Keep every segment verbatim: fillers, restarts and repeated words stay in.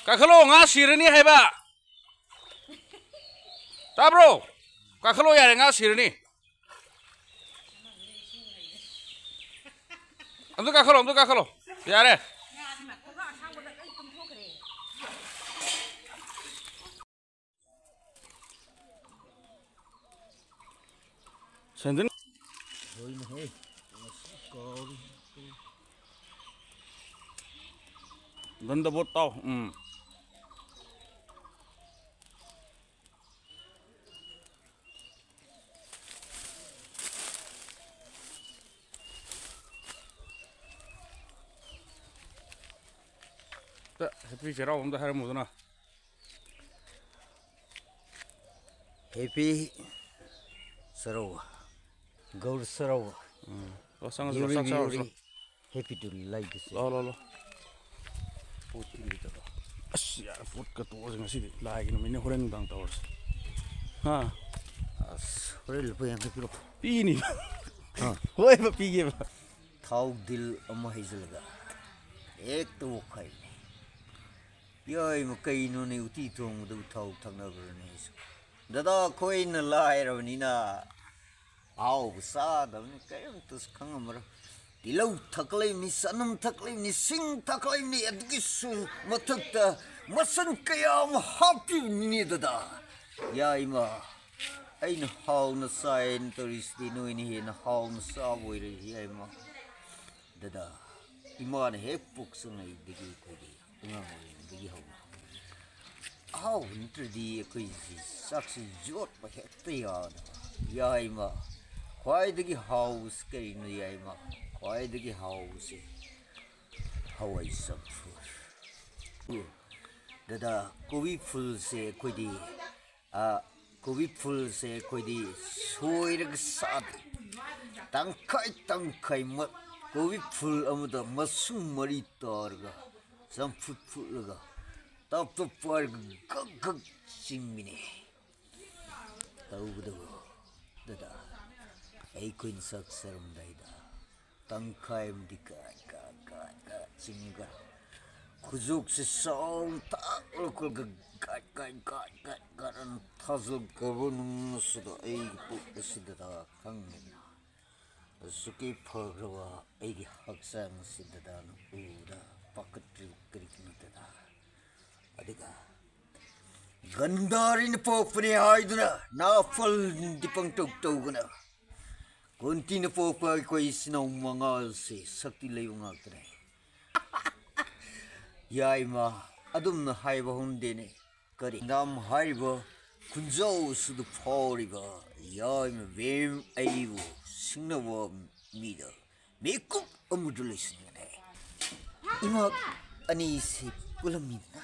ꯀꯥꯈꯠꯂꯣ, ꯉꯥ ꯁꯤꯔꯅꯤ ꯍꯥꯏꯕ꯫ ꯇꯥꯕ꯭ꯔꯣ? ꯀꯥꯈꯠꯂꯣ, ꯌꯥꯔꯦ, ꯉꯥ ꯁꯤꯔꯅꯤ꯫ ꯑꯝꯇ ꯀꯥꯈꯠꯂꯣ, ꯑꯝꯇ ꯀꯥꯈꯠꯂꯣ꯫ ꯌꯥꯔꯦ꯫ ꯁꯦꯟꯗꯟ꯫ ꯍꯣꯏꯅꯦꯍꯦ꯫ ꯉꯁꯤ ꯀꯥꯎꯔꯤ꯫ ꯒꯟꯗꯕꯣꯠ ꯇꯥꯎ꯫ ꯎꯝ꯫ ꯇ, ꯍꯦꯄꯤ ꯆꯩꯔꯥꯎꯕ ꯑꯝꯇ ꯍꯥꯏꯔꯝꯃꯨꯗꯅ꯫ ꯍꯦꯄꯤ ꯆꯩꯔꯥꯎꯕ꯫ ꯒꯧꯔ ꯆꯩꯔꯥꯎꯕ꯫ ꯎꯝ꯫ ꯂꯥꯛꯑꯣ, ꯆꯪꯉꯁꯤ, ꯂꯥꯛꯑꯣ, ꯆꯥꯛ ꯆꯥꯔꯨꯔꯁꯤ, ꯂꯥꯛꯑꯣ꯫ ꯍꯦꯄꯤ ꯇꯨ ꯂꯩꯒꯁꯦ꯫ ꯂꯥꯛꯑꯣ, ꯂꯥꯛꯑꯣ, ꯂꯥꯛꯑꯣ꯫ ꯄꯣꯠ ꯊꯤꯟꯕꯤꯗꯕ꯫ ꯑꯁ, ꯌꯥꯔꯦ, ꯄꯣꯠꯀ ꯇꯣꯛꯑꯁꯤ ꯉꯁꯤꯗꯤ꯫ ꯂꯥꯏꯒꯤ ꯅꯨꯃꯤꯠꯅꯤ, ꯍꯣꯔꯦꯟ ꯅꯨꯡꯗꯥꯡ ꯇꯧꯔꯁꯤ꯫ ꯍꯥ? ꯑꯁ, ꯍꯣꯔꯦꯟ ꯂꯨꯄꯥ ꯌꯥꯡꯈꯩ ꯄꯤꯔꯛꯑꯣ꯫ ꯄꯤꯅꯤ꯫ ꯍꯥ? ꯍꯣꯏꯕ, ꯄꯤꯒꯦꯕ꯫ ꯊꯥꯎ ꯗꯤꯜ ꯑꯃ ꯍꯩꯖꯤꯜꯂꯒ ꯍꯦꯛꯇ ꯑꯣꯛꯈꯥꯏꯕꯅꯤ꯫ ꯌꯥꯏꯃ, ꯀꯩꯅꯣꯅꯦ, ꯎꯇꯤ ꯊꯣꯡꯕꯗꯕꯨ ꯊꯥꯎ ꯊꯛꯅꯕ꯭ꯔꯅꯦ ꯑꯩꯁꯨ? ꯗꯗꯥ, ꯑꯩꯈꯣꯏꯅ ꯂꯥꯏꯔꯕꯅꯤꯅ ꯑꯍꯥꯎꯕ ꯆꯥꯗꯕꯅꯤ, ꯀꯔꯤꯝꯇꯁꯨ ꯈꯪꯉꯝꯃꯔꯣꯏ꯫ ꯇꯤꯜꯍꯧ ꯊꯛꯂꯤꯕꯅꯤ, ꯆꯅꯝ ꯊꯛꯂꯤꯕꯅꯤ, ꯁꯤꯡ ꯊꯛꯂꯤꯕꯅꯤ, ꯑꯗꯨꯒꯤꯁꯨ ꯃꯊꯛꯇ ꯃꯆꯜ ꯀꯌꯥ ꯑꯃ ꯍꯥꯞꯄꯤꯕꯅꯤꯅꯦ ꯗꯗꯥ꯫ ꯌꯥꯏꯃ, ꯑꯩꯅ ꯍꯥꯎꯅ ꯆꯥꯏꯅ ꯇꯧꯔꯤꯁꯤꯗꯤ ꯅꯣꯏꯅ ꯍꯦꯟꯅ ꯍꯥꯎꯅ ꯆꯥꯕ ꯑꯣꯏꯔꯦ ꯌꯥꯏꯃ꯫ ꯗꯗꯥ, ꯏꯃꯥꯅ ꯍꯦꯛ ꯄꯣꯛꯆꯉꯩꯗꯒꯤ ꯑꯩꯈꯣꯏꯗꯤ ꯑꯉꯥꯡ ꯑꯣꯏꯔꯤꯉꯩꯗꯒꯤ ꯍꯧꯅ ꯑꯍꯥꯎꯕ ꯅꯠꯇ꯭ꯔꯗꯤ ꯑꯩꯈꯣꯏꯁꯤ ꯆꯥꯛꯁꯤ ꯌꯣꯠꯄ ꯍꯦꯛꯇ ꯌꯥꯗꯕ꯫ ꯌꯥꯏꯃ, ꯈ꯭ꯋꯥꯏꯗꯒꯤ ꯍꯥꯎꯕꯁꯤ ꯀꯔꯤꯅꯣ ꯌꯥꯏꯃ? ꯈ꯭ꯋꯥꯏꯗꯒꯤ ꯍꯥꯎꯕꯁꯤ ꯍꯋꯥꯏ ꯆꯝꯐꯨꯠ꯫ ꯗꯗꯥ, ꯀꯣꯕꯤ ꯐꯨꯜꯁꯦ ꯑꯩꯈꯣꯏꯗꯤ, ꯑ, ꯀꯣꯕꯤ ꯐꯨꯜꯁꯦ ꯑꯩꯈꯣꯏꯗꯤ ꯁꯣꯏꯔꯒ ꯆꯥꯗꯦ꯫ ꯇꯪꯈꯥꯏ ꯇꯪꯈꯥꯏꯃꯛ ꯀꯣꯕꯤ ꯐꯨꯜ ꯑꯃꯗ ꯃꯁꯨꯡ ꯃꯔꯤ ꯇꯧꯔꯒ ꯆꯝꯐꯨꯠ ꯐꯨꯠꯂꯒ ꯇꯞ ꯇꯞ ꯄꯥꯏꯔꯒ ꯒꯛ ꯒꯛ ꯆꯤꯡꯕꯤꯅꯤ꯫ ꯇꯧꯕꯇꯕꯨ ꯗꯗꯥ, ꯑꯩꯈꯣꯏꯅ ꯆꯥꯛ ꯆꯥꯔꯝꯗꯥꯏꯗ ꯇꯪꯈꯥꯏ ꯑꯃꯗꯤ ꯀꯥ, ꯀꯥ, ꯀꯥ, ꯀꯥ ꯆꯤꯡꯉꯒ ꯈꯨꯖꯣꯛꯁꯤ ꯆꯥꯎ ꯊꯥꯛ ꯂꯧꯈꯠꯂꯒ guide guide guide guide guide ꯑꯅ ꯊꯥꯖꯤꯜꯂꯛꯈ꯭ꯔꯕ ꯅꯨꯡ ꯑꯁꯤꯗ ꯑꯩꯒꯤ ꯄꯨꯛ ꯑꯁꯤꯗ ꯈꯪꯉꯦꯅ꯫ ꯑꯁꯨꯛꯀꯤ ꯐꯈ꯭ꯔꯕ ꯑꯩꯒꯤ ꯍꯛꯆꯥꯡ ꯑꯁꯤꯗ ꯎꯕꯗ ꯄꯥꯈꯠꯇ꯭ꯔꯤꯕ ꯀꯔꯤꯒꯤꯅꯣꯗꯅ꯫ ꯑꯗꯨꯒ ꯒꯟꯗꯥꯔꯤꯅ ꯄꯣꯛꯄꯅꯤ ꯍꯥꯏꯗꯨꯅ ꯅꯥꯐꯜꯗꯤ ꯄꯪꯇꯧ ꯇꯧꯒꯅ꯫ ꯀꯨꯟꯇꯤꯅ ꯄꯣꯛꯄ ꯑꯩꯈꯣꯏ ꯏꯆꯤꯟ ꯏꯅꯥꯎ ꯃꯉꯥꯁꯤ ꯁꯛꯇꯤ ꯂꯩꯕ ꯉꯥꯛꯇꯅꯦ꯫ ꯌꯥꯏꯃ, ꯑꯗꯨꯝꯅ ꯍꯥꯏꯕ ꯍꯧꯅꯗꯦꯅꯦ꯫ ꯀꯔꯤ ꯍꯪꯒꯥꯝ ꯍꯥꯏꯔꯤꯕ ꯈꯨꯟꯖꯥꯎꯁꯤꯗ ꯐꯥꯎꯔꯤꯕ ꯌꯥꯏꯃ ꯕꯦꯝ ꯑꯩꯕꯨ ꯁꯤꯡꯅꯕ ꯃꯤꯗ ꯃꯤꯀꯨꯞ ꯑꯃꯗ ꯂꯣꯏꯁꯤꯟꯒꯅꯤ꯫ ꯏꯃꯥ ꯑꯅꯤꯁꯤ ꯄꯨꯜꯂꯝꯃꯤꯅ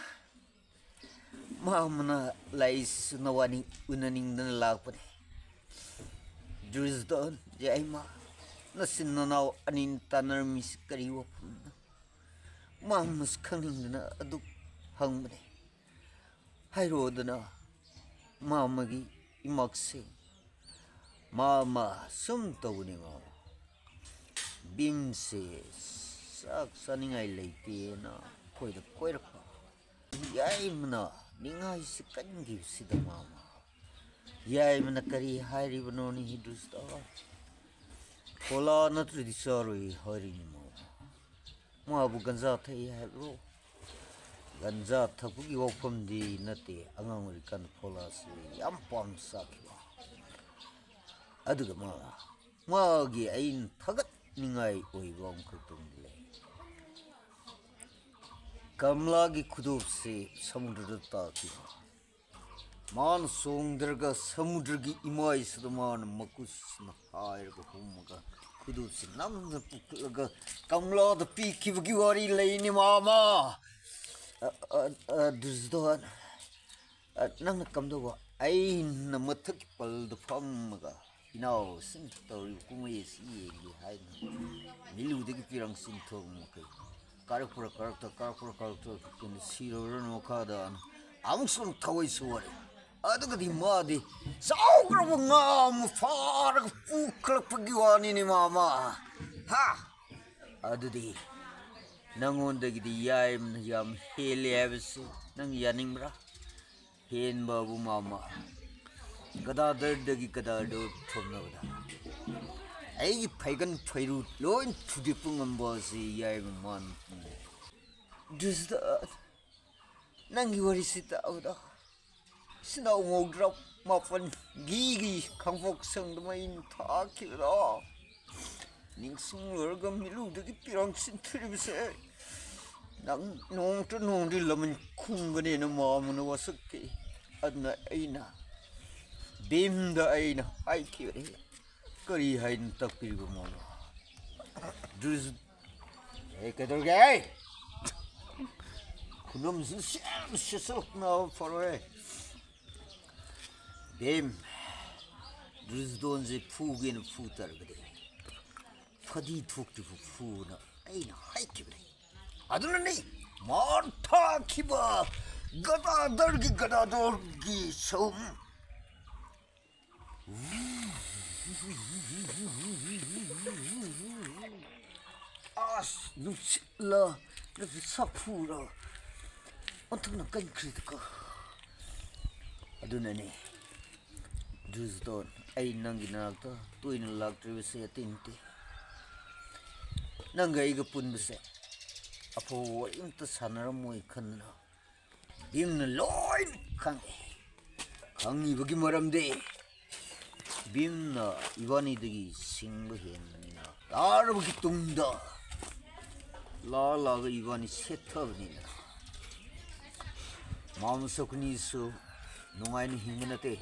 ꯃꯥ ꯑꯃꯅ ꯂꯥꯛꯏꯁꯤꯁꯨ ꯅꯋꯥꯅꯤ ꯎꯅꯅꯤꯡꯗꯅ ꯂꯥꯛꯄꯅꯤ꯫ ꯗ꯭ꯔꯤꯁꯗꯣꯟ, ꯌꯥꯏꯃ, ꯅꯆꯤꯟ ꯅꯅꯥꯎ ꯑꯅꯤꯅ ꯇꯥꯟꯅꯔꯝꯃꯤꯁꯤ ꯀꯔꯤ ꯋꯥꯐꯝꯅꯣ? ꯃꯥ ꯑꯃꯁꯨ ꯈꯪꯅꯤꯡꯗꯅ ꯑꯗꯨꯛ ꯍꯪꯕꯅꯤ꯫ ꯍꯥꯏꯔꯛꯑꯣꯗꯅ ꯃꯥ ꯑꯃꯒꯤ ꯏꯃꯛꯁꯤꯡ꯫ ꯃꯥ ꯑꯃ ꯁꯨꯝ ꯇꯧꯕꯅꯤ ꯃꯥ꯫ ꯕꯤꯝꯁꯦ ꯆꯥꯛ ꯆꯥꯅꯤꯡꯉꯥꯏ ꯂꯩꯇꯦꯅ ꯑꯩꯈꯣꯏꯗ ꯀꯣꯏꯔꯛꯄ꯫ ꯌꯥꯏꯃꯅ ꯅꯤꯡꯉꯥꯏꯁꯤ ꯀꯟꯈꯤꯕꯁꯤꯗ ꯃꯥꯃ꯫ ꯌꯥꯏꯃꯅ ꯀꯔꯤ ꯍꯥꯏꯔꯤꯕꯅꯣꯅꯤ ꯍꯤꯗꯨꯁꯇ? ꯀꯣꯂꯥ ꯅꯠꯇ꯭ꯔꯗꯤ ꯆꯥꯔꯣꯏ ꯍꯥꯏꯔꯤꯅꯤ ꯃꯥꯃ꯫ ꯃꯥꯕꯨ ꯒꯟꯖꯥ ꯊꯛꯏ ꯍꯥꯏꯕ꯭ꯔꯣ? ꯒꯟꯖꯥ ꯊꯛꯄꯒꯤ ꯋꯥꯐꯝꯗꯤ ꯅꯠꯇꯦ, ꯑꯉꯥꯡ ꯑꯣꯏꯔꯤꯀꯥꯟꯗ ꯐꯣꯂꯥꯁꯤ ꯌꯥꯝ ꯄꯥꯝꯅ ꯆꯥꯈꯤꯕ꯫ ꯑꯗꯨꯒ ꯃꯥ, ꯃꯥꯒꯤ ꯑꯩꯅ ꯊꯥꯒꯠꯅꯤꯡꯉꯥꯏ ꯑꯣꯏꯕ ꯑꯃꯈꯛꯇꯪꯗꯤ ꯂꯩ꯫ ꯀꯃꯂꯥꯒꯤ ꯈꯨꯗꯣꯞꯁꯤ ꯁꯃꯨꯗ꯭ꯔꯗ ꯇꯥꯈꯤꯕ꯫ ꯃꯥꯅ ꯆꯣꯡꯗ꯭ꯔꯒ ꯁꯃꯨꯗ꯭ꯔꯒꯤ ꯏꯃꯥꯏꯁꯤꯗ ꯃꯥꯅ ꯃꯀꯨꯁꯤꯅ ꯍꯥꯏꯔꯒ ꯍꯨꯝꯃꯒ ꯈꯨꯗꯣꯞꯁꯤ ꯅꯝꯅ ꯄꯨꯈꯠꯂꯒ ꯀꯃꯂꯥꯗ ꯄꯤꯈꯤꯕꯒꯤ ꯋꯥꯔꯤ ꯂꯩꯅꯤ ꯃꯥꯃ꯫ ꯑ, ꯑ, ꯑ, ꯗꯨꯔꯖꯣꯙꯟ, ꯑ, ꯅꯪꯅ ꯀꯝꯗꯧꯕ? ꯑꯩꯅ ꯃꯊꯛꯀꯤ ꯄꯜꯗ ꯐꯝꯃꯒ ꯏꯅꯥꯎꯁꯤꯡ ꯇꯧꯔꯤꯕ ꯀꯨꯝꯍꯩ ꯑꯁꯤ ꯌꯦꯡꯒꯦ ꯍꯥꯏꯗꯨꯅ ꯃꯤꯂꯨꯗꯒꯤ ꯄꯤꯔꯪ ꯆꯤꯡꯊꯣꯛ ꯃꯈꯩ ꯀꯥꯔꯛꯄ꯭ꯔꯥ ꯀꯥꯔꯛꯇ, ꯀꯥꯔꯛꯄ꯭ꯔꯥ ꯀꯥꯔꯛꯇ, ꯀꯩꯅꯣ, ꯁꯤꯔꯕ꯭ꯔꯥ ꯃꯈꯥꯗ ꯑꯃꯨꯛꯁꯨ ꯊꯋꯥꯏ ꯁꯣꯛꯑꯔꯦ꯫ ꯑꯗꯨꯒꯗꯤ ꯃꯥꯗꯤ ꯆꯥꯎꯈ꯭ꯔꯕ ꯉꯥ ꯑꯃ ꯐꯥꯔꯒ ꯄꯨꯈꯠꯂꯛꯄꯒꯤ ꯋꯥꯅꯤꯅꯦ ꯃꯥꯃ꯫ ꯍꯥ? ꯑꯗꯨꯗꯤ ꯅꯪꯉꯣꯟꯗꯒꯤꯗꯤ ꯌꯥꯏꯃꯅ ꯌꯥꯝ ꯍꯦꯜꯂꯦ ꯍꯥꯏꯕꯁꯤ ꯅꯪ ꯌꯥꯅꯤꯡꯕ꯭ꯔꯥ? ꯍꯦꯟꯕꯕꯨ ꯃꯥꯃ, ꯒꯗꯥꯗꯔꯗꯒꯤ ꯒꯗꯥꯗꯔ ꯊꯣꯝꯅꯕꯗ ꯑꯩꯒꯤ ꯐꯩꯒꯟ ꯐꯩꯔꯨ ꯂꯣꯏ ꯊꯨꯗꯦꯛꯄ ꯉꯝꯕ ꯑꯁꯤ ꯌꯥꯏꯃ ꯃꯥꯟ ꯗꯨꯁꯇ, ꯅꯪꯒꯤ ꯋꯥꯔꯤꯁꯤ ꯇꯥꯕꯗ ꯁꯤꯅ ꯃꯧꯗ꯭ꯔꯥ ꯃꯥꯄꯟꯒꯤ ꯈꯪꯐꯣꯛ ꯁꯪꯗ ꯃꯩꯅ ꯊꯥꯈꯤꯕꯗꯣ ꯅꯤꯡꯁꯤꯡꯂꯨꯔꯒ ꯃꯤꯠꯂꯨꯗꯒꯤ ꯄꯤꯔꯥꯡ ꯆꯤꯟꯊꯔꯤꯕꯁꯦ ꯅꯪ ꯅꯣꯡꯇ ꯅꯣꯡꯗꯤ ꯂꯃꯟ ꯈꯨꯝꯒꯅꯦꯅ ꯃꯥꯃꯅ ꯋꯥꯁꯛꯈꯤ꯫ ꯑꯗꯨꯅ ꯑꯩꯅ ꯚꯤꯝꯗ ꯑꯩꯅ ꯍꯥꯏꯈꯤꯕꯅꯤ, ꯀꯔꯤ ꯍꯥꯏꯅ ꯇꯥꯛꯄꯤꯔꯤꯕ ꯃꯥꯃ? ꯗ꯭ꯔꯤꯁ, ꯑꯦ, ꯀꯩꯗꯧꯔꯒꯦ? ꯈꯨꯅꯝꯁꯤ ꯁꯦꯝ ꯁꯦꯠꯆꯜꯂꯛꯅꯕ ꯐꯔꯣꯏ꯫ ꯚꯤꯝ, ꯗ꯭ꯔꯤꯁꯗꯣꯟꯁꯦ ꯐꯨꯒꯦꯅ ꯐꯨ ꯇꯥꯔꯒꯗꯤ ꯐꯗꯤ ꯊꯣꯛꯇ꯭ꯔꯤꯐꯥꯎ ꯐꯨꯅ ꯑꯩꯅ ꯍꯥꯏꯈꯤꯕꯅꯤ꯫ ꯑꯗꯨꯅꯅꯤ ꯃꯥꯔ ꯊꯥꯈꯤꯕ ꯒꯗꯥꯗꯔꯒꯤ ꯒꯗꯥꯗꯣꯔꯒꯤ ꯁꯍꯨꯝ꯫ ꯑꯁ, ꯅꯨꯡꯁꯤꯠꯂ, ꯅꯠꯇ꯭ꯔ ꯁꯥꯐꯨꯔ ꯑꯣꯟꯊꯣꯛꯅ ꯀꯟꯈ꯭ꯔꯤꯗꯀꯣ꯫ ꯑꯗꯨꯅꯅꯤ, ꯗ꯭ꯔꯤꯁꯗꯣꯟ, ꯑꯩ ꯅꯪꯒꯤ ꯅꯥꯛꯇ ꯇꯣꯏꯅ ꯂꯥꯛꯇ꯭ꯔꯤꯕꯁꯦ ꯑꯇꯩ ꯅꯠꯇꯦ꯫ ꯅꯪꯒ ꯑꯩꯒ ꯄꯨꯟꯕꯁꯦ ꯑꯐꯕ ꯋꯥꯔꯤ ꯑꯝꯇ ꯁꯥꯟꯅꯔꯝꯃꯣꯏ ꯈꯟꯗꯅ ꯚꯤꯝꯅ ꯂꯣꯏꯅ ꯈꯪꯉꯤ꯫ ꯈꯪꯉꯤꯕꯒꯤ ꯃꯔꯝꯗꯤ ꯚꯤꯝꯅ ꯏꯕꯥꯅꯤꯗꯒꯤ ꯁꯤꯡꯕ ꯍꯦꯟꯕꯅꯤꯅ, ꯇꯥꯔꯕꯒꯤ ꯇꯨꯡꯗ ꯂꯥ ꯂꯥꯒ ꯏꯕꯥꯅꯤ ꯁꯦꯠꯊꯕꯅꯤꯅ ꯃꯥꯃ ꯁꯀꯨꯅꯤꯁꯨ ꯅꯨꯡꯉꯥꯏꯅ ꯍꯤꯡꯕ ꯅꯠꯇꯦ꯫